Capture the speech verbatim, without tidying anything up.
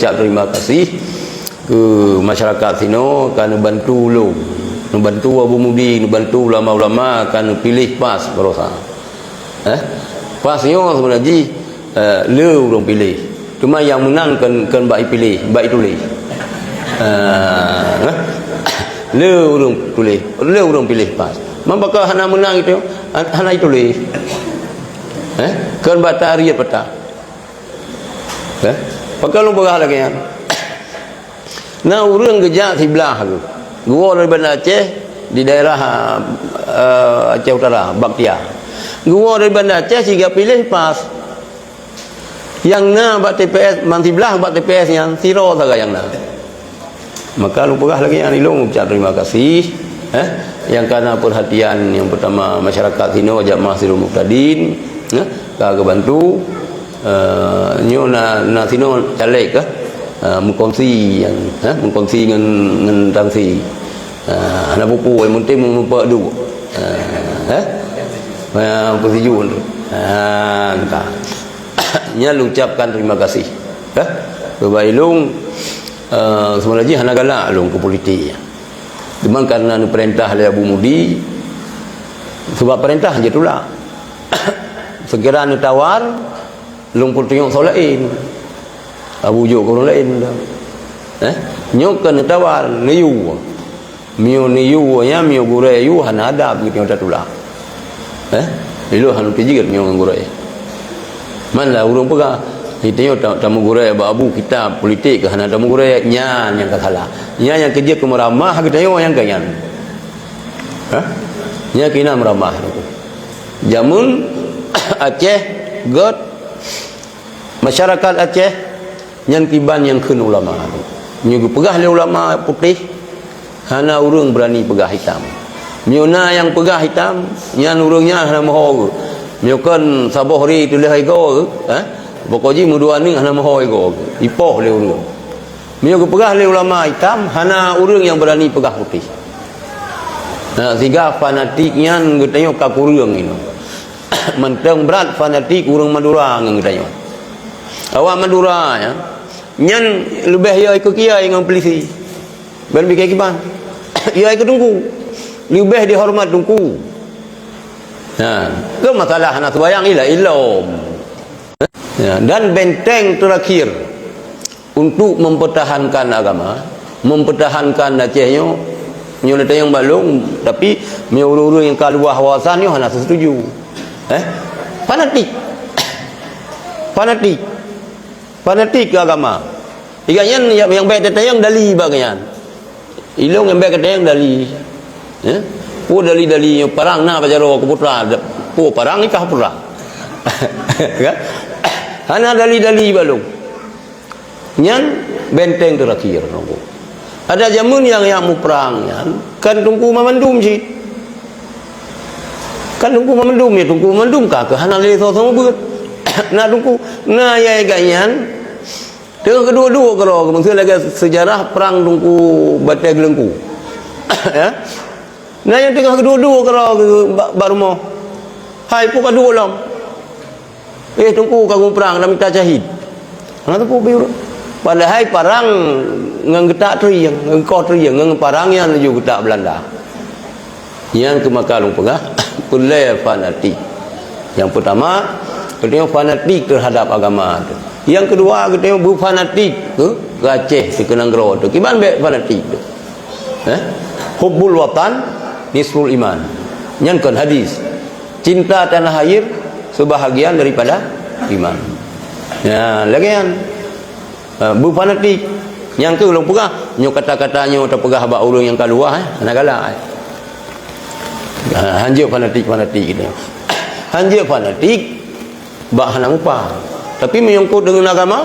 Ucap terima kasih keu masyarakat sinoe ka neubantu ulôn, neubantu Abu Mudi, neubantu ulama-ulama ka neupiléh PAS baroesa. Eh? PAS nyoe seubeuna jih, eh, le ureuëng piléh. Cuma nyang meunang kon, kon bak ipiléh, bak ituléh. Ah, eh? Le ureuëng tuléh, le ureuëng piléh PAS. Man pakon hana meunang itu, han-, hana ituléh. Eh? Kon bak tarikh peta. Eh? Pakon lôn peugah lagée nyan? Na ureuëng geujak siblah geuh. Geuwoe dari Banda Aceh di daerah, eh, Aceh Utara, Baktia. Geuwoe dari Banda Aceh siga piléh PAS. Nyang na bak T P S, man siblah bak T P S nyan, sidroe sagai nyang na. Maka lôn peugah lagée nyan, ilôn ucap terima kasih, eh, nyang kana perhatian nyang pertama masyarakat sinoe, jamaah Sirul Muhtadin, eh, ka geubantu. Eh, nyoe na, na sinoe caleg, eh, eh, meukonsi nyang, eh, meukonsi ngon, ngon tansi. Eh, hana peue-peue, yang penting meumeupat duek. Eh, eh? Eh, peusijuek tu. Ah, entah. Nyan lôn ucapkan terima kasih. Eh? Sebab ilôn, eh, sebenarnya hana galak lôn ke politik. Cuma karena neuperintah lé Abu Mudi, sebab perintah je tulak. Sekira neutawar, lôn peutunyok soe laén. Abu jok keu ureuëng laén dah. Eh? Nyoe kon neutawar, neuyue. Meunyoe neuyue nyan, meunyoe gurée yue hana adab geutanyoe tatulak. Eh? Ilôn hana teujiet meunyoe ngon gurée. Man lah ureuëng peugah, geutanyoe ta-, tameugurée bak Abu kitab politik keu hana tameugurée, nyan nyang ka salah. Nyan nyang keujeuet keu meuramah geutanyoe nyang keu nyan. Hah? Nyan keu na meuramah. Jameun Aceh gét, masyarakat Aceh nyan kiban nyang kheun ulama. Meunyoe geupeugah lé ulama putéh, hana ureuëng beurani peugah hitam. Meunyoe na nyang peugah hitam, nyan ureuëng nyan hana meuho geuh. Meunyoe kon saboh ré tuléh igoe geuh, eh, pokok jih meudua neuk hana meuho igoe geuh. Ipoh lé ureuëng. Meunyoe geupeugah lé ulama hitam, hana ureuëng nyang beurani peugah putéh. Nah, siga fanatik nyan geutanyoe ka kureueng inoe. Mantong brat fanatik ureuëng Madura ngon geutanyoe. Awak Madura nyan, nyan leubeh yo ikeu kiai ngon polisi. Ban bikée kiban. Yo ikeu teungku. Leubeh dihoreumat teungku. Nah, ke masalah hana seubayang ilah ilom. Ya, dan benteng terakhir untuk mempertahankan agama, mempertahankan Aceh nyoe, nyoe neutanyong bak lôn, tapi meunyoe ureuëng-ureuëng nyang ka luwah wawasan nyoe hana setuju. Eh? Fanatik. Fanatik. Fanatik keu agama. Iga nyan nyang, nyang bék tatanyong dali bak nyan. Ilôn nyang bék tatanyong dali. Ya? Peue dali-dali nyoe parang na bak jaroe keu putra. Peue parang nikah putra. Kan? Hana dali-dali bak lôn. Nyan benteng terakhir nunggu. Ada jameun nyang, nyang muprang nyan kan teungku mamandum cit. Kan teungku mamandum ya, teungku mamandum ka keu hana lé soe-soe mubuet. Na teungku, na yai gak nyan teungoh keudua-dua keudroe, meuseu lagée sejarah perang teungku Batée Geuleungku. Ya. Na nyang teungoh keudua-dua keudroe bak, bak rumoh. Hai, peue ka duek lom? Eh, teungku ka muprang, na mita syahid. Hana teupeu pi ureuëng. Padahai parang ngon geutak trieng, ngon koh trieng, ngon parang nyan laju geutak Belanda. Nyang keu maka lôn peugah, peulée fanatik. Nyang peutama, geutanyoe fanatik teuhadap agama teuh. Nyang keudua, geutanyoe beufanatik keu Aceh teuh, keu nanggroe teuh. Kiban bék fanatik teuh. Eh? Hubbul watan nisful iman. Nyan kon hadis. Cinta tanah air sebahagian daripada iman. Ya, lagée nyan. Ha, beufanatik. Nyang keu lôn peugah, nyoe kata-kata nyoe tapeugah bak ureuëng nyang ka luwah, eh, hana galak, eh. Ha, hanjeuet fanatik-fanatik gitu. Hanjeuet fanatik bak hana mupa. Tapi menyangkut dengan agama,